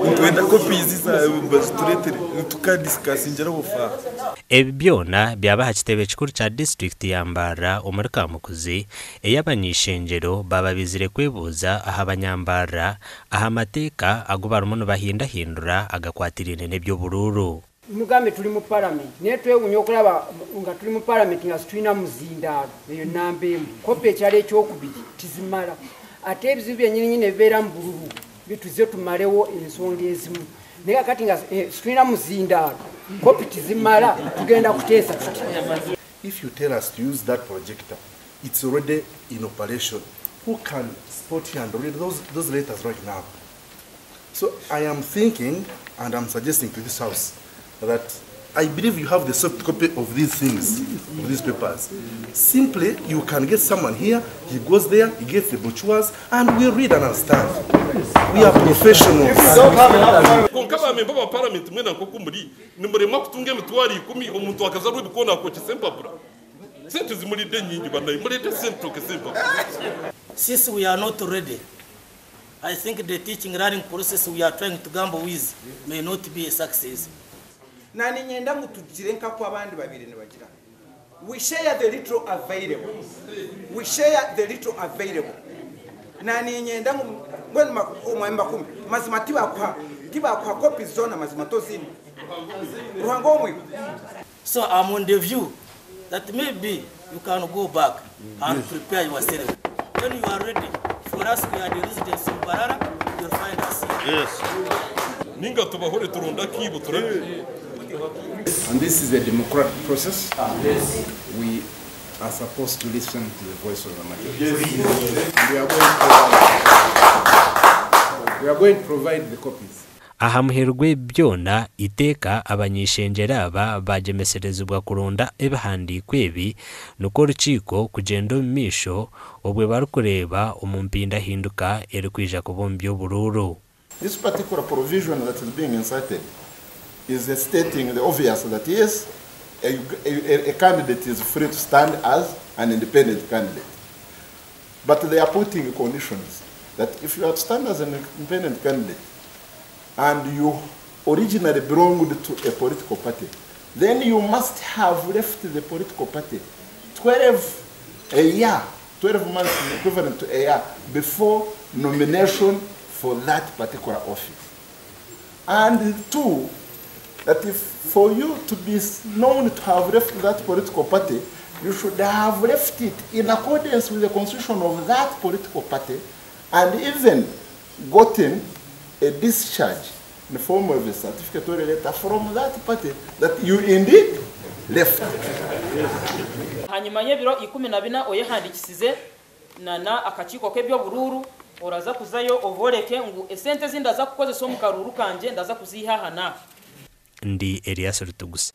Nitwenda copies bazituretere tukadiscussingiraho further. Ebi byona byaba aha kitebe kikuru kya disiturikiti ya Mbarara omuri Kamukuzi, ei abany'eishengyero baaba baizire kwebuuza aha banyambarara aha mateeka agu barimu nibahindahindura agakwatiraine n'eby'oburuuru. Mugambe turi mu paramenti naye twewunya okulaba nga turi mu paramenti nga situlina muzindaalo. Eyo namba emu. Kopi ekirala ekyokubiri tizimala ate ebizibu byenyini nyini ebibeera mu bululu bituze tumalewo ensonga ezimu naye kakati nga situlina muzindaalo, kopi tizimala, tugenda kuteesa tuti? If you tell us to use that projector, it's already in operation. Who can spot here and read those letters right now? So I am thinking and I'm suggesting to this house that I believe you have the soft copy of these things, of these papers. Simply, you can get someone here, he goes there, he gets the brochures, and we read and understand. We are professionals. Kwonka ba member ba paramenti mwena nk'oku muri nimuremwa kutunga 100,000 omuntu akaza rw'ebikoona akokyesa empapura. Sente zimulidde nyingi banaye, muleete sente twokese empapura. Since we are not ready, I think the teaching learning process we are trying to gamble with may not be a success. Nani nyenda ngu tugire nk'aku abandi babiri nibagira. We share the little available. We share the little available. Nani nyenda ngu mbwenu omwami makumi mazima tibakuha copies zona mazima tozini. Ruhanga omwe. So I'm on the view that maybe you can go back and prepare yourself. When you are ready, for us we are the residents of Mbarara, you'll find us here. Yes. Ninga tubahore turonda kibo turabe. And this is a democratic process. Yes. We are supposed to listen to the voice of the majority. Yes. And we are going to provide the copies. Aha muheru gw'ebi byona, iteeka abany'eishengyero aba bagyemeserezibwa kuronda ebihandiiko ebi nikwo orukiiko kugyenda omu maisho obwe barikureeba omu mpindahinduka erikwija kuba omu by'oburuuru. This particular provision that is being inserted is stating the obvious that yes, a candidate is free to stand as an independent candidate. But they are putting conditions that if you are to stand as an independent candidate and you originally belonged to a political party, then you must have left the political party 12 a year, 12 months equivalent to a year before nomination for that particular office. And two, that if for you to be known to have left that political party, you should have left it in accordance with the constitution of that political party and even gotten a discharge in the form of a certificate or a letter from that party that you indeed left. Hanyuma y'ebiro 14 oyehandikisize nana akakiiko k'ebyoburuuru, oraza kuzayo oboreke ngu esente ezi ndaza kukozesa omu karuuru kangye ndaza kuziiha aha n'aha. Ndi Elias Rutugusa.